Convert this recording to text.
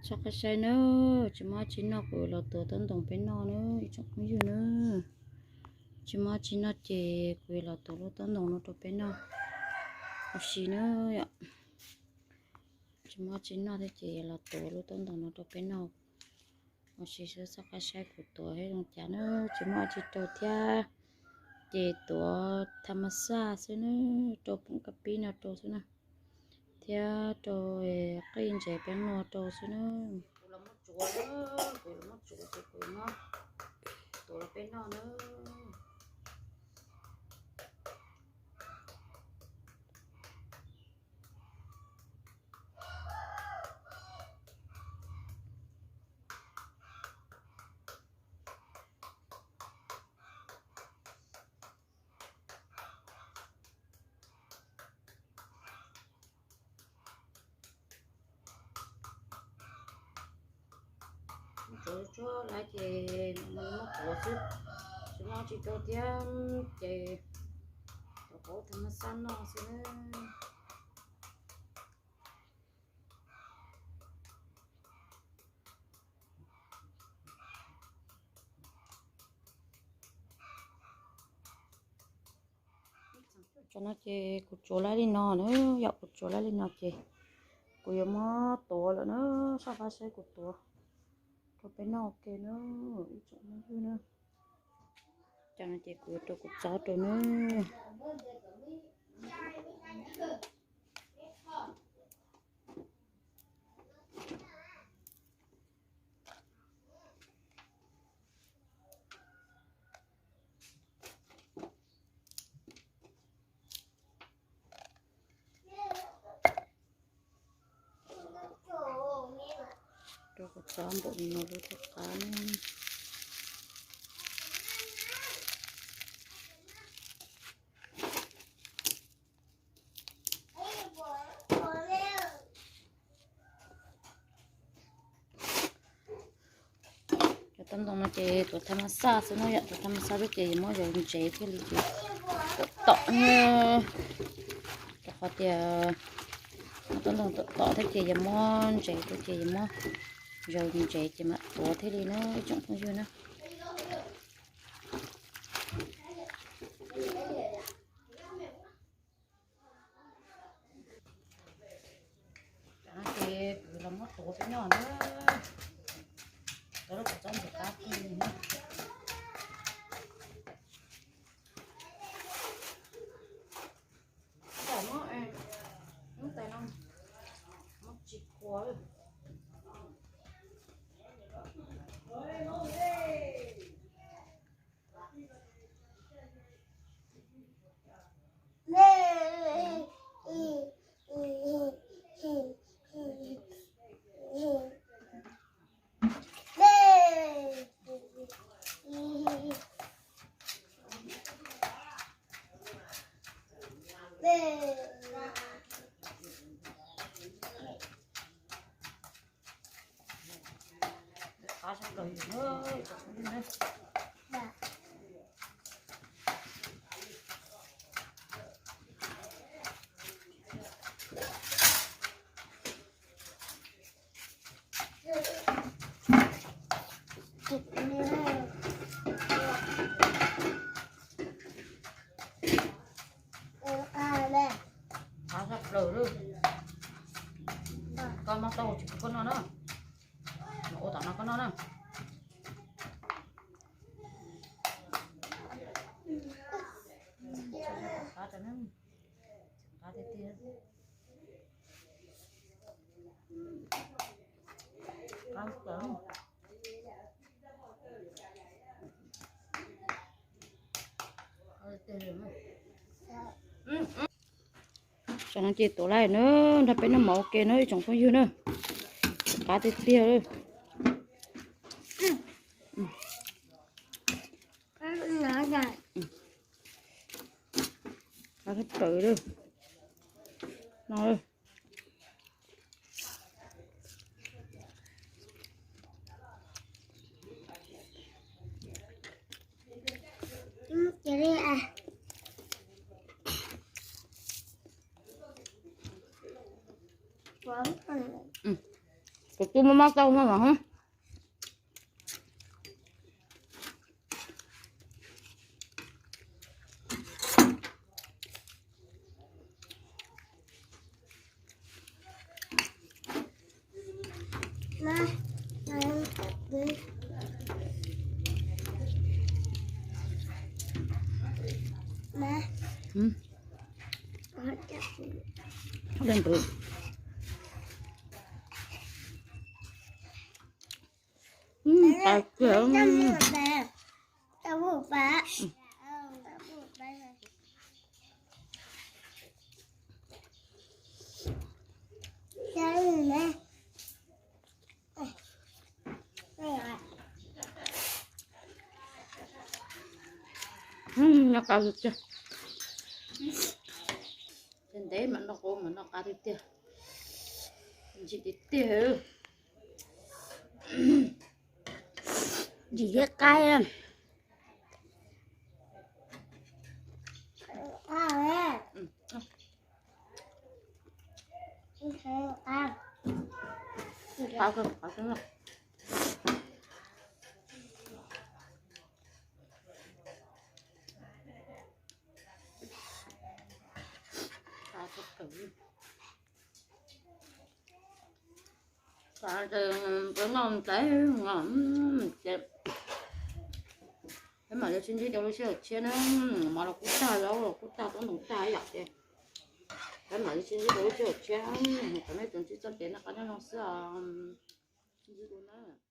Txhob qab saib na, tsis muaj dab tsi noj kuv yuav los tuav taub ntoos peb noj na ib tsoom phooj ywg na. Tsis muaj dab tsi noj ces kuv yuav los tuav lub taub ntoos no rau peb noj ua si na yom. Tsis muaj dab tsi noj thiab ces yuav los tuav lub taub ntoos no rau peb noj ua si xwb. Txhob qab saib kuv tuav zoo cas na, tsis muaj dab tsi rau thiab, ces tuav tham mas xaj xwb na, rau poom kab pib no rau xwb na, thiab rau qij ntsev peeb nua rau xwb na. Kuv los muab tsuav na, kuv los muab tsuav ces kuv muab tuav los peb noj na. Tsuav tsuag lawm ces muab tuav xwb, tsis muaj tsis tau thiab ces tuav qauv tham mas xaj noj xwb. Tam no ces kuv tsuav lawm li no na, yog kuv tsuav lawm li no ces kuv yuav muab tuav lawm na, txhob qab saib kuv tuav rau peb noj ua ke na ib tsoom phooj ywg na. Tam no ces kuv yuav rau kuv txob rau na. Rau kuv txob npaum li no lub thiaj qab ne. Cov taub ntoo no ces tuav tham mas xaj xwb no yom, tuav tham mas xaj xwb ces yuav muab zaws ntsev thiaj li ces tom tom, rau qhov tias muab taub ntoo tom tom thiab ces yuav muab ntsev rau ces yuav muab zaws ntsev ces mam tuav thiaj li na ib tsoom phooj ywg na. Tam no ces kuv los muab tuav peb noj na. Tuav lub kuv txob ntxim qab tiag li na. Tam no, lub tais no muab tsis khuav li. Qab tshaj plaws li. Koj muab tau tsis koj noj na. Ua tom no koj noj na. Qab tiag tiag. Qab tawv. Tam no ces tuav lawm na, nrog peb noj mov ua ke na ib tsoom phooj ywg na. Qab tiag tiag li. Qab tshaj plaws li. No. Tus tub mob mob taub hau no. Noj qab tiag tiag. Ntev mas noj qab mas noj qab tiag tiag. Ntsim tiag tiag. Ntsim thiab qab. Peb mam li sib ntsib rau lub sij hawm tshiab na. Mov los kuj tag, zaub los kuj tag, tob ntoo tag ib yam ces peb mam li sib ntsib rau lub sij hawm tshiab. Thov nej tsuas ntsib txoj kev noj qab nyob zoo xwb os. Sib ntsib dua na.